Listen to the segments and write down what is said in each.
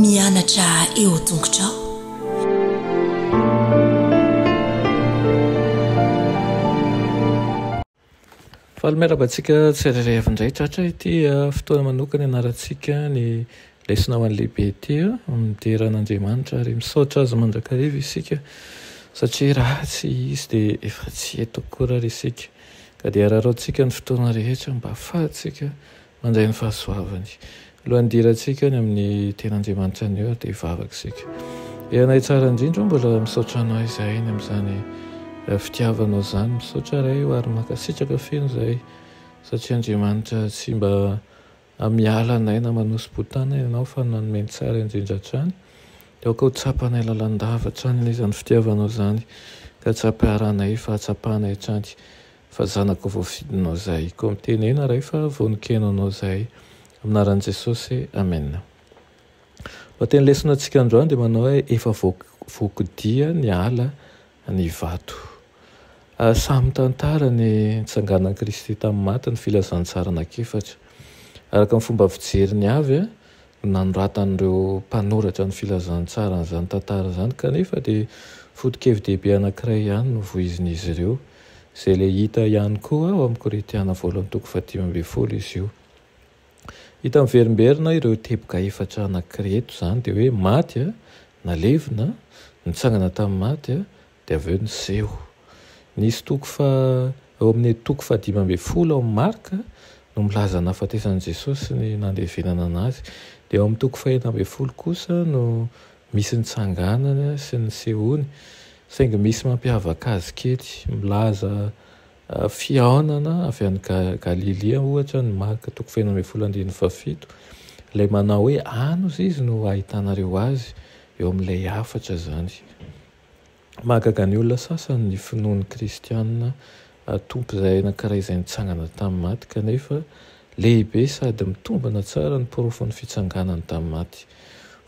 Mianatra eo tongotrao. Faly miarahaba antsika tsirairay avy indray tratra ity fotoana manokana ianarantsika ny lesona ho an'ny lehibe ity. Midera an'Andriamanitra ary misaotra Azy mandrakariva isika satria raha tsy Izy dia efa tsy eto akory ary isika. Ka dia araraotintsika ny fotoana rehetra mba hahafahantsika mandray ny fahasoavany. Alohan'ny hidirantsika any amin'ny Tenin'Andriamanitra anio ary dia hivavaka isika. Ry Anay tsara indrindra ô, mbola misaotra Anao izahay ny amin'izany fitiavanao izany. Misaotra Ray o ary mankasitraka feno izahay satria Andriamanitra tsy mba miala anay na manosi-botana Ianao fa nanome ny tsara indrindra hatrany. Dia aoka ho tsapanay lalandava hatrany anie izany fitiavanao izany ka tsaparanay fa hatsapanay hatrany fa zanakao voafidinao izahay. Koa mitenena Ray fa vonon-keno anao izahay. Amin'ny anaran'i Jesosy, Amena. Lohateny lesona antsika androany dia manao hoe efa voakodia ny ala ny vato. Samy mitantara ny nitsanganan'i Kristy tamin'ny maty ny filazantsara anankiefatra. Araka ny fomba fijeriny avy no nanoratan'ireo mpanoratra ny filazantsara an'izany tantara izany, kanefa dia foto-kevi-dehibe anankiray ihany no voizin'izy ireo, izay ilay hita ihany koa ao amin'ny Korintiana voalohany toko fahadimy ambin'ny folo izy io. Hita miverimberina ireo teboka efatra anankireto izany, dia hoe maty, nalevina, nitsangana tamin'ny maty, dia avy eo niseho. Nisy toko faha, eo amin'ny toko faha-15 ao amin'ny Marka no milaza ny nahafatesan'i Jesosy sy ny nandevenana anazy. Dia eo amin'ny toko faha-16 kosa no misy ny tsanganany sy ny nisehoany, saingy misy mampiavaka azy kely. Milaza fihaonana avy any Galilia ohatra ny Marka toko faha-16 andininy faha-7, ilay manao hoe any hozy izy no ahitanareo azy, eo amin'ilay hafatra izany. Mahagaga ny olona sasany ny finoan'ny kristiana Tompo izay anankiray izay nitsangana tamin'ny maty kanefa lehibe sady mitombina tsara ny porofon'ny fitsanganany tamin'ny maty.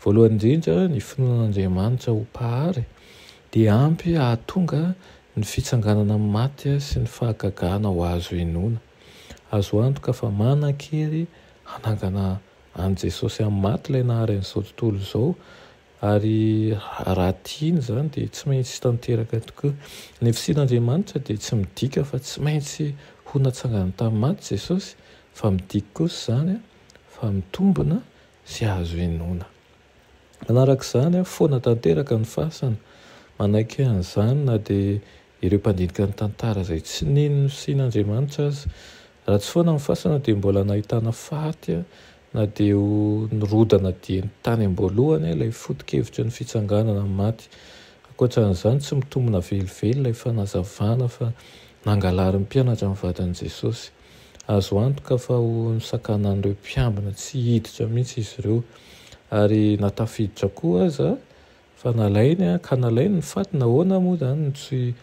Voalohany indrindra, ny finoana an'Andriamanitra ho Mpahary dia ampy hahatonga ny fitsanganana amin'ny maty sy ny fahagagana ho azo inoana. Azo antoka fa manan-kery hanangana an'i Jesosy amin'ny maty ilay nahary an'izao tontolo izao Ary raha tiany izany dia tsy maintsy tanteraka tokoa. Ny fisian'Andriamanitra dia tsy midika fa tsy maintsy ho natsangana tamin'ny maty Jesosy, fa midika kosa izany fa mitombina sy azo inoana. Manaraka izany, foana tanteraka ny fasana. Manaiky an'izany na dia ireo mpandinika ny tantara izay tsy nino ny fisian'Andriamanitra aza. Raha tsy foana ny fasana dia mbola nahitana faty na dia ho nirodana dieny tany am-boalohany ilay foto-kevitry ny fitsanganana amin'ny maty. Ankoatra an'izany, tsy mitombina velively ilay fanazavana fa nangalarin'ny mpianatra ny vadin'i Jesosy. Azo antoka fa ho nosakanan'ireo mpiambina tsy hiditra mihitsy izy ireo, ary na tafiditra koa aza, fa nalainy ka nalainy ny faty, nahoana moa izany no tsy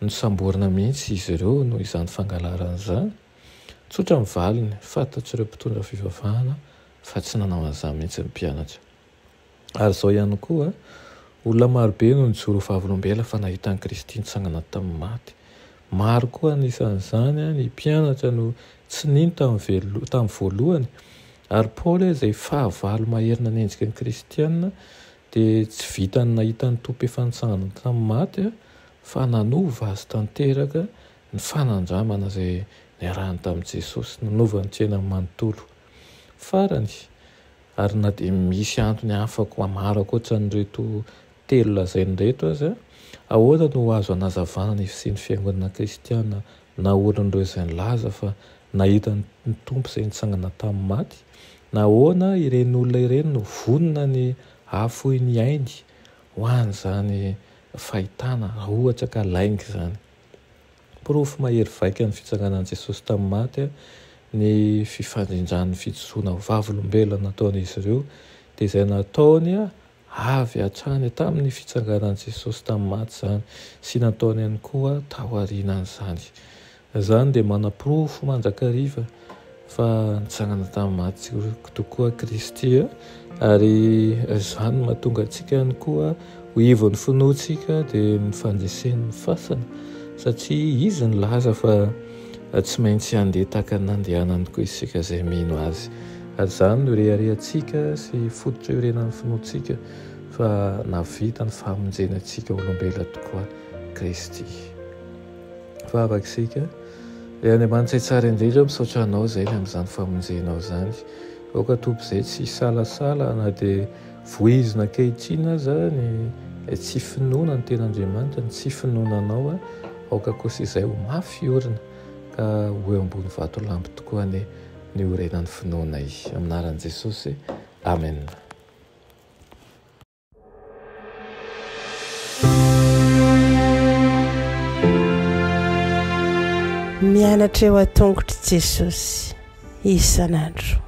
nosamborina mihitsy izy ireo noho izany fangalarana izany? Tsotra ny valiny, fantatr'ireo mpitondra fivavahana fa tsy nanao an'izany mihitsy ny mpianatra. Ary izao ihany koa, olona marobe no nijoro ho vavolombelona fa nahita an'i Kristy nitsangana tamin'ny maty. Maro koa anisan'izany ny mpianatra no tsy nino tamin'ny voalohany, ary Paoly izay fahavalo mahery nanenjika ny Kristiana dia tsy vitan'ny nahita ny Tompo efa nitsangana tamin'ny maty fa nanova azy tanteraka ny fanandramana izay niarahany tamin'i Jesosy, nanova ny fiainany manontolo. Farany, ary na dia misy antony hafa koa maro ankoatra an'ireto telo lazaina ireto aza, ahoana no azo anazavana ny fisian'ny fiangonana kristiana naorin'ireo izay nilaza fa nahita ny Tompo izay nitsangana tamin'ny maty? Nahoana ireny olona ireny no vonona ny hahafoy ny ainy ho an'izany fahitana, raha ohatra ka lainga izany? Porofo mahery vaika ny fitsanganan'i Jesosy tamin'ny maty ny fifandrindran'ny fijoroana ho vavolombelona nataon'izy ireo, dia izay nataony avy hatrany tamin'ny fitsanganan'i Jesosy tamin'ny maty izany, sy nataony ihany koa taorianan'izany. Izany dia manaporofo mandrakariva fa nitsangana tamin'ny maty tokoa Kristy, ary izany no mahatonga antsika ihany koa ho ivon'ny finoantsika dia ny fandresen'ny fasana, satria Izy nilaza fa tsy maintsy handeha tahaka ny nandehanany koa isika izay mino Azy. Ary izany no ireharehantsika sy fototra iorenan'ny finoantsika fa nahavita ny famonjena antsika olombelona tokoa Kristy. Vavaka isika. Ry Andriamanitra tsara indrindra, misaotra Anao izay ny amin'izany famonjenao izany. Aoka Tompo izay tsy hisalasala na dia voizina ankehitriny aza ny tsy finoana ny ten'Andriamanitra, ny tsy finoana Anao, aoka kosa izay ho mafy orina ka ho eo ambony vatolampy tokoa anie ny orenan'ny finoanay. Amin'ny anaran'i Jesosy, Amen. Mianatra eo an-tongotr'i Jesosy isan'andro.